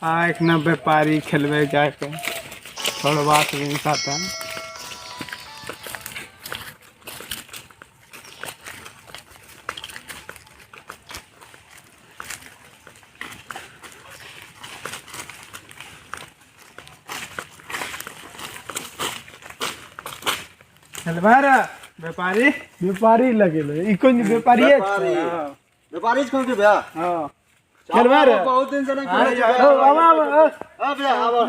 आ एखना व्यापारी खेलबै जाके छोड़बा से साथे। खेलबै रे व्यापारी। व्यापारी लगेलो ई कोन व्यापारी है? व्यापारी। व्यापारी कौन के भैया? हाँ। खेलबै रे। बहुत दिन से नहीं खेले छी। ओ आवा आवा। आ भैया आवा।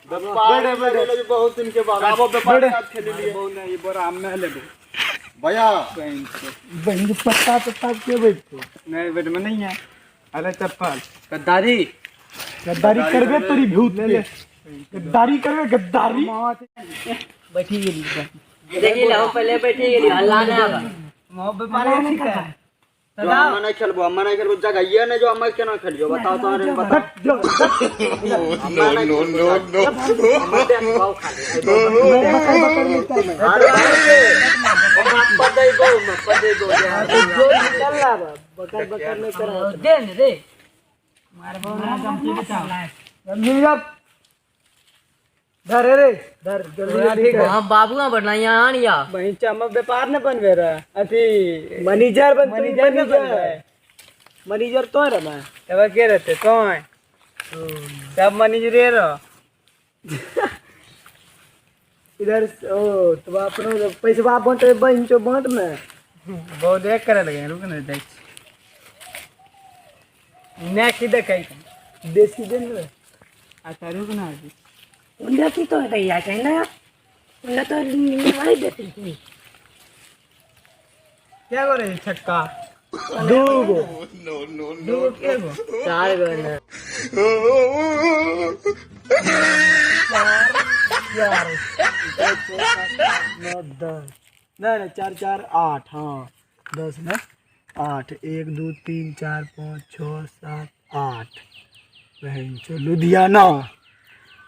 व्यापारी लगेलो जी बहुत दिन के बाद। आबो व्यापारी साथ खेली लिए। बहुत नहीं बोरा हम नहीं लेबे। भैया बहन के पत्ता पत्ता के बैठते। नहीं बेट में नहीं है। अरे चप्पल। गद्दारी। गद्दारी करबे तोरी भूत पे। गद्दारी करबे गद्दारी। बैठी गेली। देखी लो पहले बैठी गेली हल्ला ना आबा। मोह व्यापारी ठीक है। जो हम नहीं खेलबो, हम नहीं खेलबो, जगहिए नहीं जो हम केना खेलियो बताओ तो। अरे बताओ। No, no, no, no. अरे पदैबो पदैबो। जो निकल रहा बा बकर बकर नहीं करा। दे ने रे। मिल जा धर रे धर जल्दी जल्दी कर। हां बाबू बनाया आनिया। बहिंचा में व्यापार न बनबे रे अथी मैनेजर बन। मैनेजर न बनबे। मैनेजर तो रे मैं। तब के रहते तो सब मैनेजरे रहो। इधर ओ तो अपनो पैसा बांटे बहन चो बांट में। बहुत एक करे लगे रुक न देख ने की देखै। देसी दिन रे। अच्छा रुक ना अभी। उन्हें की तो दैया छै ना उन्हें तो वही देती थी। क्या करे छक्का? दूगो। No, no, no. दू के गो? चार गो ने। चार 9 10 नहीं नहीं 4 4 8 हाँ 10 ना 8 1 2 3 4 5 6 7 8 बहन चो लुधियाना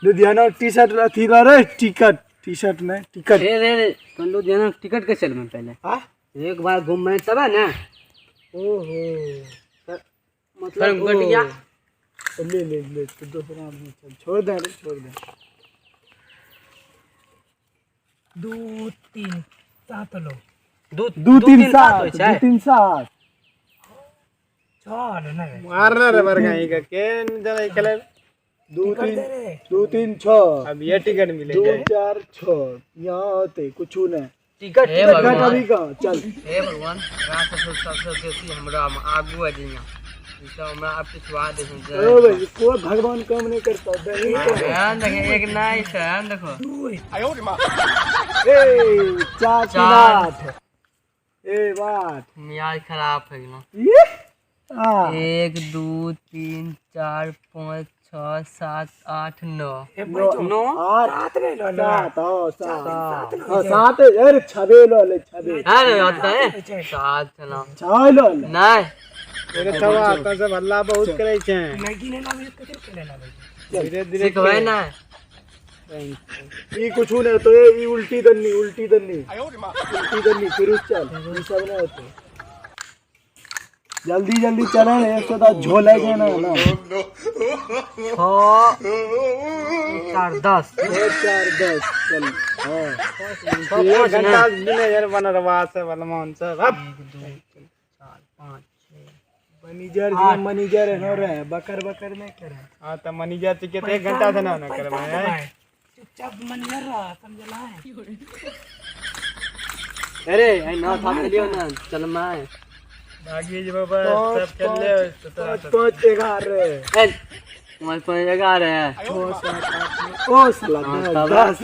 लुधियाना टी शर्ट अथी ला रे टिकट टी शर्ट में टिकट। रे रे रे तो लुधियाना टिकट के चलबे पहले। हाँ? एक बार घूमबे तब ना। ओहो मतलब गटिया। तो ले ले ले तो दूसरा आदमी चल छोड़ दे रे छोड़ दे। 2 3 7 लो। 2 2 3 7 होइ 2 छै। 3 7 6 लो ना रे। मार रे बरगा ई का के जरा खेले। 2 3 2 3 6 अब ये टिकट मिले। 2 4 6 यहाँ होते कुछ नहीं। टिकट टिकट अभी कहाँ चल। हे भगवान रात सब सबसे बेसी हमरा आगू आ जइया ई सब हमरा आब पिछुआ दे। ओ भाई कोई भगवान काम नहीं करता बहन को। ध्यान देखे एक नहीं छै ध्यान देखो। ए 4 3 8 ए बात मियाज खराब हो गेलो। ये आ 1 2 3 4 5 6 7 8 9 9 8 नहीं लो 7 हाँ 7 हाँ 7 अरे छबे लो ले छबे। अरे होता है 7 ना 6 लो ले नहीं। अरे छवा तो सब हल्ला बहुत करे छै। मैगी नहीं लावे कचर के ले लावे। धीरे धीरे सिखबै ना। ई कुछ नहीं तो ये ई उल्टी दन्नी उल्टी दन्नी उल्टी दन्नी फिर उस चल ई सब नहीं होते। जल्दी जल्दी चले ना एक तो झोले के ना ना। 6 4 10 6 4 10 चल हाँ। एक घंटा बिना यार बनरवा से बलमान सब अब 1 2 4 5 6 मैनेजर जी मैनेजर हो रहे हैं बकर बकर नहीं करे। हां त मैनेजर के तो 1 घंटा से ना ना करबे। चुपचाप मैनेजर रहा समझला है। अरे आई ना थाप लियो ना चल मैं भागी जे बाबा सब खेल ले तो 5 5 11 ए तुम्हारे पास 11 है। 6 7 8 ओ साला 10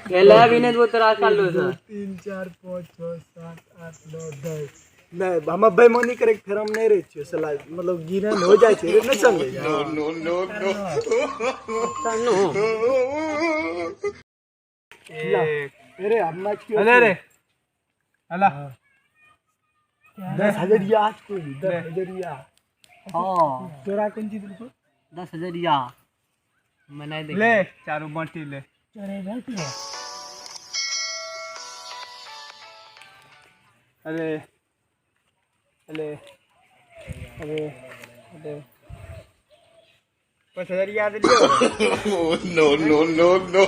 खेला भी नहीं वो तेरा कर लो 2 3 4 5 6 7 8 9 10 नहीं हम बेईमानी करे फिर हम नहीं रहे छियो साला मतलब गिनन हो जाय छै रे नहीं समझे। No, no, no, no. चलो अरे हम मैच क्यों? अरे रे अला 10 हजरिया आज कोई 10 हजरिया। हाँ तोरा कौन चीज दिलको? 10 हजरिया मनाई दे ले चारू बांटी ले। चोरे बैठ ले। अरे अरे अरे अरे 5,000 याद लियो। No no no no.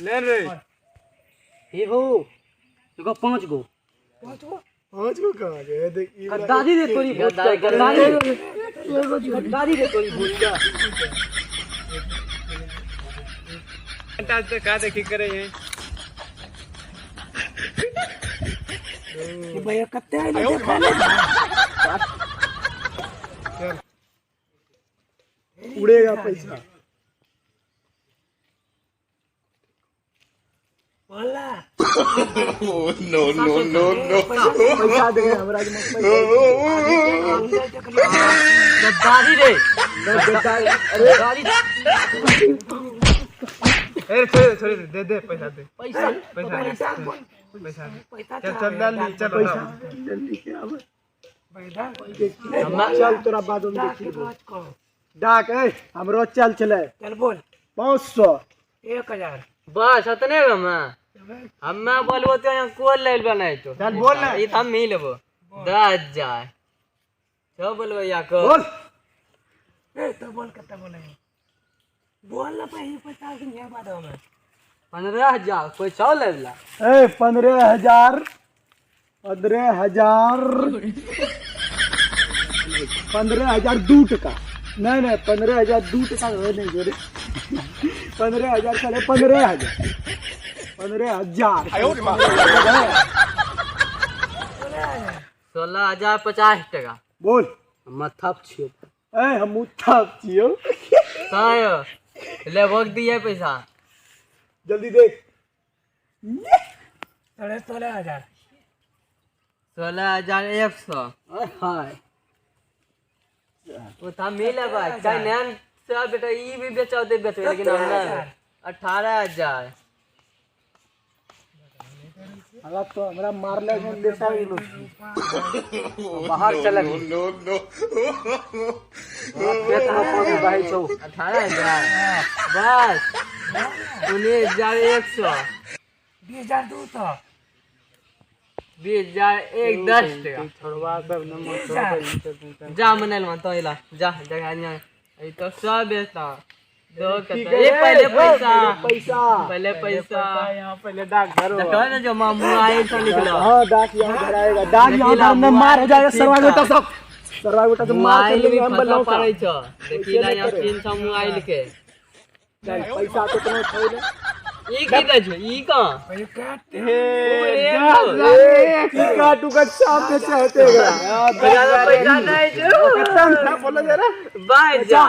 ले रे एगो एगो 5 गो 5 गो 5 गो कहाँ गए? देख ई वाला गद्दारी रे तोरी गद्दारी गद्दारी गद्दारी रे तोरी भूत का। घंटा से का देखी करे हैं ये भैया कत्ते आए देखा ले। चल उड़ेगा पैसा। बोला नो नो नो नो। पैसा दे हमरा के मत पैसा। गद्दारी रे गद्दारी अरे गद्दारी। अरे छोड़ छोड़ दे दे पैसा दे पैसा पैसा पैसा पैसा चल चल जल्दी चल पैसा जल्दी के आवे चल तोरा बाद में देखी डाक ए हमरो चल चले चल बोल 500 1000 बस अतने हमें हमें बोलबो तो यहाँ कोल ले लेबो नहीं तो चल बोल ना। ई तो हम ही लेबो 10,000 छो बोलबो या को बोल ए तो बोल कितना बोले बोल ना पहले पैसा के नहीं बाद हमें 15,000 कोई छो ले ला। ए 15,000 15,000 15,002 टका नहीं नहीं 15,002 टका हो नहीं जोड़े 15,000 साढ़े 15,000 15,000 16,050 टका बोल मथप छियो ए हम थप छियो कहाँ हो लेबो के दिए पैसा जल्दी देख 16,500 16,100 हाय वो तो हम ही लेबा चाहे नैन से बेटा ई भी बेचाओ दे बेचबे लेकिन हम ना 18,000 अगर तो हमरा मारले हम बेचा गेलो बाहर चल नो नो। खेत में पानी बहै छौ 18,000 बस 19,100 20,200 20,110 टका छोड़वा सब नंबर छोड़ जा मनल मन तो इला जा जगह नहीं ई तो सब बेचता दो कत ए पहले पैसा पैसा पहले पैसा यहाँ पहले डाक भरो। देखो ना जो मामू आए तो निकलो। हाँ डाक यहाँ घर आएगा डाक यहाँ घर में मार हो जाएगा सरवा बेटा सब सरवा बेटा सब मार मोबाइल कर भी लेंगे हम फसा बल्लाओं का। पड़ै छौ देखी ला यहाँ 300 मोबाइल के चल पैसा तो इतना छोड़ दे। ई की दै छौ ई कहाँ ए टिका टुका सब बेचे होते पैसा पैसा नहीं छौ कितना बोलो जरा बाय जा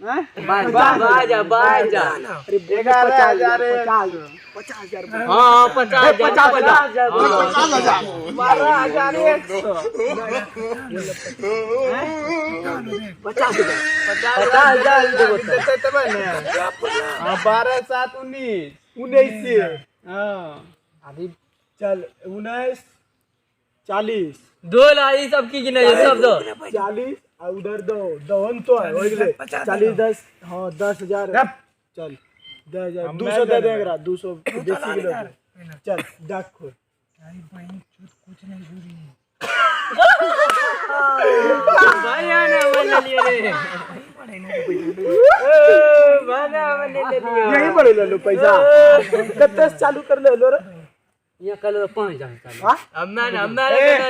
50,000 बाय जा बाय जा अरे 11,000 50,000 हाँ 50,000 50,000 12,100 50,000 50,000 देबो तो। देते तब ने। हाँ 12 7 19 19 हाँ अभी चल 19 40 दो ला ई सब की गिने सब दो 40 और उधर दो दवन तो है हो गेलै 40 10 हाँ 10,000 चल 10,000 200 दे दे एकरा 200 बेसी गेलो चल डाक खोल। भैया ने बना लियो रे बना बना ले लियो यही पड़े ले लो पैसा कत्ते से चालू कर ले लो रे यहाँ कल 5,000 चालू हाँ? हम्मे ने बना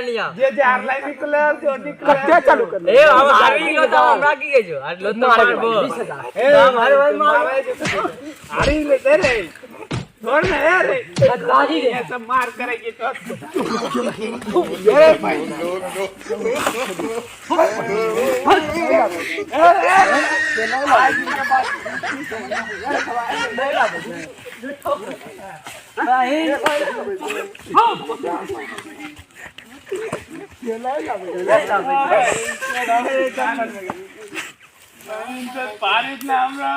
लिया जे जे हारलाई निकले जो निकले कत्ते चालू कर ले ए हम हारी लो तो हमरा की कहै छौ हार लो तो मारबो ए हम हर बार मार हारी ले दे रे छोड़ ना ए रे गद्दारी रे ये सब मार करेगी तो नो नो। पारित ना हमरा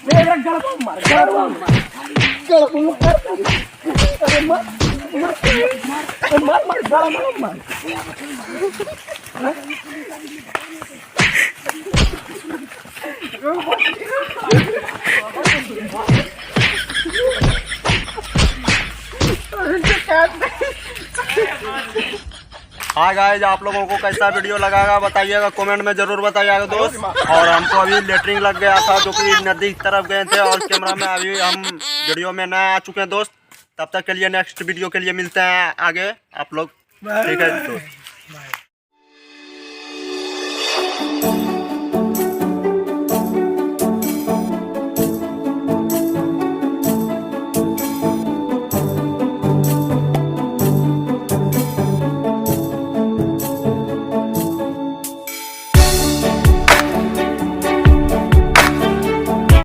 मेरा गला मार गला मार। गला मार, अरे मार मार मार मार मार गला मार मार। हाँ गाइस, आप लोगों को कैसा वीडियो लगाएगा बताइएगा, कमेंट में जरूर बताइएगा दोस्त। और हमको अभी लेटरिन लग गया था, जो कि नदी की तरफ गए थे और कैमरा में अभी हम वीडियो में नया आ चुके हैं दोस्त। तब तक के लिए नेक्स्ट वीडियो के लिए मिलते हैं आगे आप लोग, ठीक है दोस्त।